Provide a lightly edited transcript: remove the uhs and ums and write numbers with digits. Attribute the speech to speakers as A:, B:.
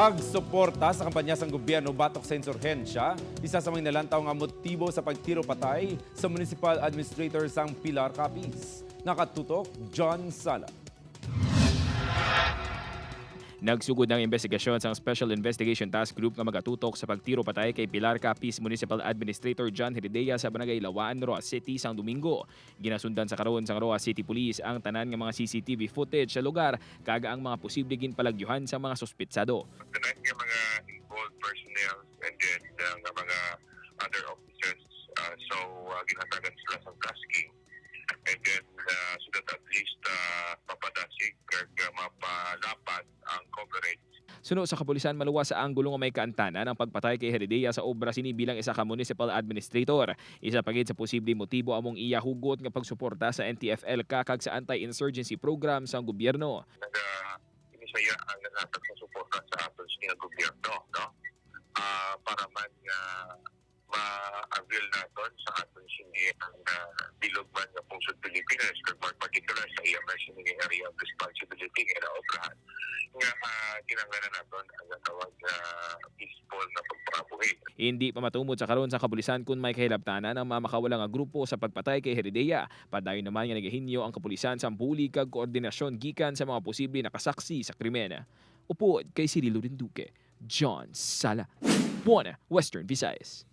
A: Pagsuporta sa kampanya sang gobyerno batok sa insurhensya, isa sa mga nalantaw nga motibo sa pagtiro patay sa municipal administrator sang Pilar, Capiz. Nakatutok, John Sala.
B: Nagsugod ng investigasyon sa Special Investigation Task Group nga magatutok sa pagtiro patay kay Pilar, Capiz Municipal Administrator John Heredia sa Barangay Lawaan, Roxas City sang Domingo. Ginasundan sa karon sa Roxas City Police ang tanan nga mga CCTV footage sa lugar kag ang mga posible ginpalagyuhan sa mga suspitsado.
C: Tanan nga mga involved personnel and then nga mga other officers. So ginhatagan sila sa tasking and then so that at least mapadasig kag mapalapad ang coverage.
B: Suno sa kapulisan, maluwas sa anggulo nga may kaantanan ang pagpatay kay Heredia sa obra sini bilang isa ka municipal administrator. Isa pa gid sa posible motibo among iya hugot nga pagsuporta sa NTF-ELCAC kag sa anti-insurgency program sa gobyerno.
C: Naga inisaya ang naghatag sa suporta sa aton nga gobyerno, no, para man nga ma-avail naton sa aton sini ang bilog man nga pungsod Pilipinas kag more particular sa iya man sini nga area of responsibility nga naobrahan nga kinahanglan naton ang tawag nga peaceful na pagpangabuhi.
B: Hindi pa matumod sa karon sa kapulisan kung may kahilabtanan ang mamakawala nga grupo sa pagpatay kay Heredia. Padayon naman nga nagahinyo ang kapulisan sa bulig kag koordinasyon gikan sa mga posible nakasaksi sa krimen. Upod kay Cirilo Rinduque, John Sala, Buona, Western Visayas.